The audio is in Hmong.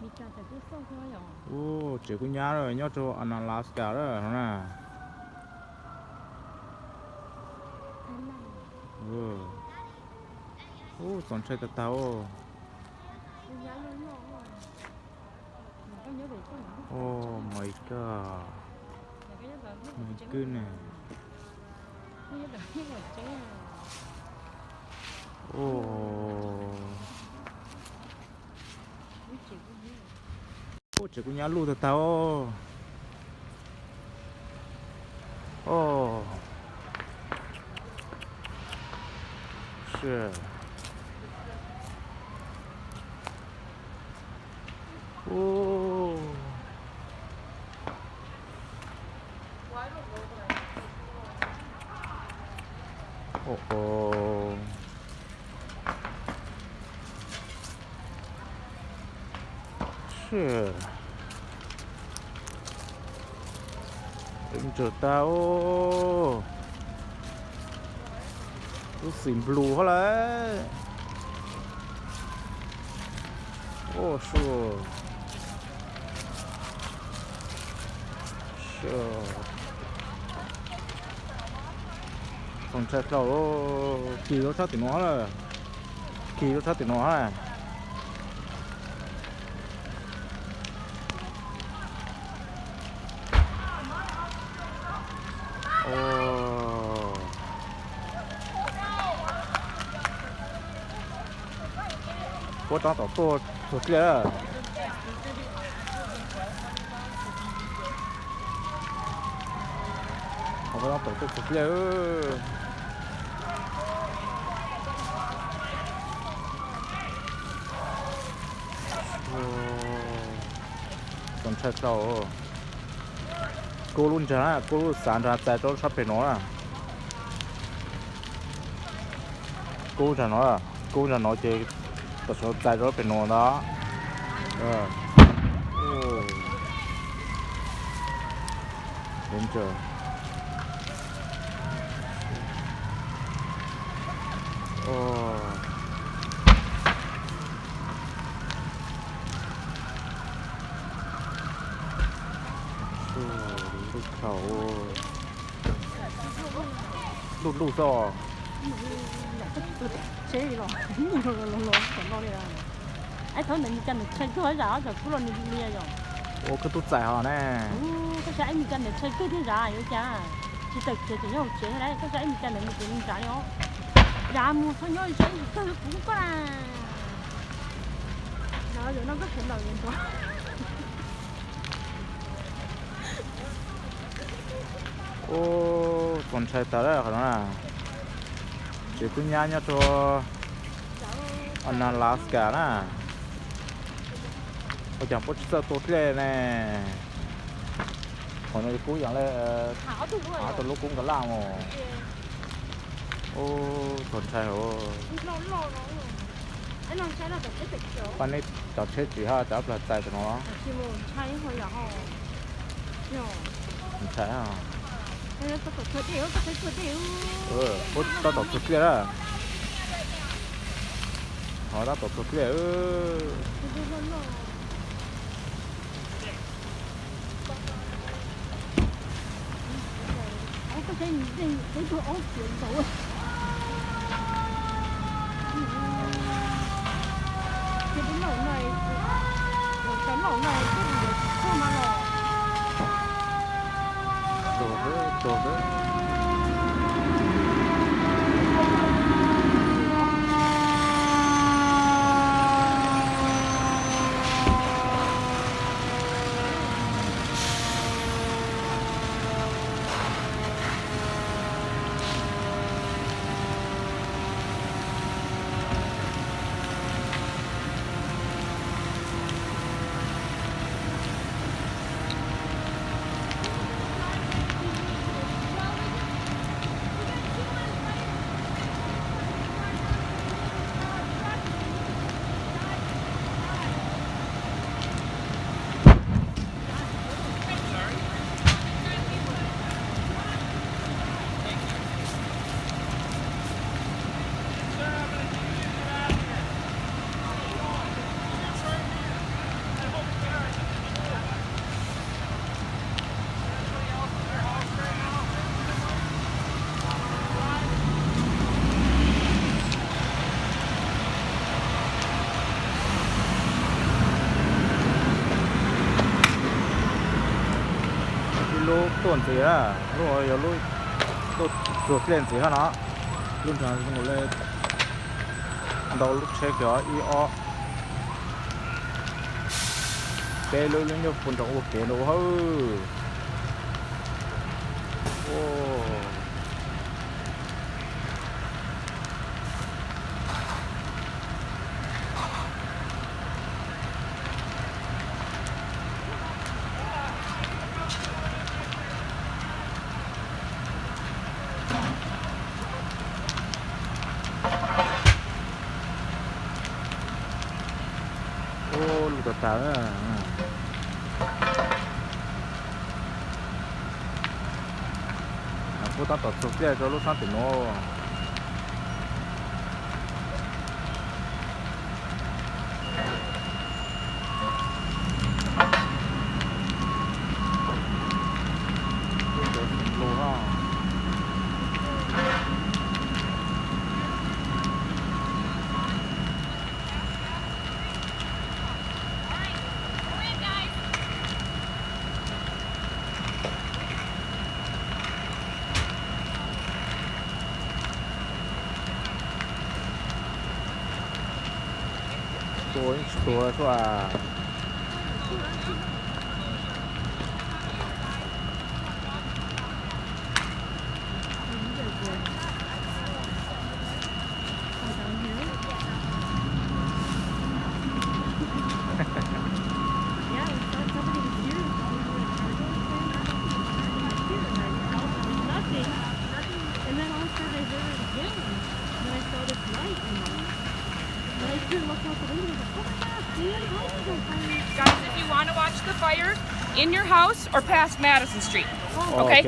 Ub, tsev kub nyab nyob rau Alaska na. Ub, txaus ntshai tag tag. Oh my god. My goodness. Oh. Ub, tsev kub nyab luj tag tag. Oh. Shit. Ub. Oh, oh. Shit. Dev ntsaws tag os. Lub xim nplus hab lawm. Ua su. Txaus ntshai dhau. Kis lub tshab tim no lawm. Kis lub tshab tim no hab. Puab rov tom tuaj txug dlej. Puab rov tom tuaj txug dlej. Txaus ntshai dhau. Kub lub nraag na, kub lub xav nraag txais rau lub sab peg no na. Kub nraag no, kub nraag no ces tam sim no txais rau lub peg no ntag. Lub thaum luj luj xwb. Ib thaum ntawd Mis Kas ntawm tshee kawg zam, cov kub los nws li yom. Ua koj tub txais hos ne. Koj saib Mis Kas ntawd tshee kawg thiab zam yuav cas. Tsis tawm khiav tseem nyob hauv tsev thiab lauj, koj saib Mis Kas ntawd nws tseem li zam li os. Zam mus txhob nyob saib kuv koj na. Zam no koj khiav ntawm nws nrov. Ub, txaus ntshai tas lawm qhov no na. Tsev kub nyab nyob rau Alaska na. Ua cas puab tsis txawj tua dlej ne? Qhov no kub yog le ob tug lub kub nkas laj os. Ub, txaus ntshai hos. Pab neb cov tsheb tsis hab cov plag txais tam no. Ntshai. Puab tab tom txug dlej na. Ho tab tom txug dlej. Tuaj ntxiv na, lub yog lub tuaj tsuag dlej ntxiv hab no. Lub nrag le ntau lub tsheb kiag ib ob peb lub, lub nyuag puag nraum ua kev no hawb. Ub, lug tag tag. Kuj tab tom txug tiaj rau lub sab tim nuav. Tua ib tsis tua xwb as. Guys, if you want to watch the fire in your house or past Madison Street, okay?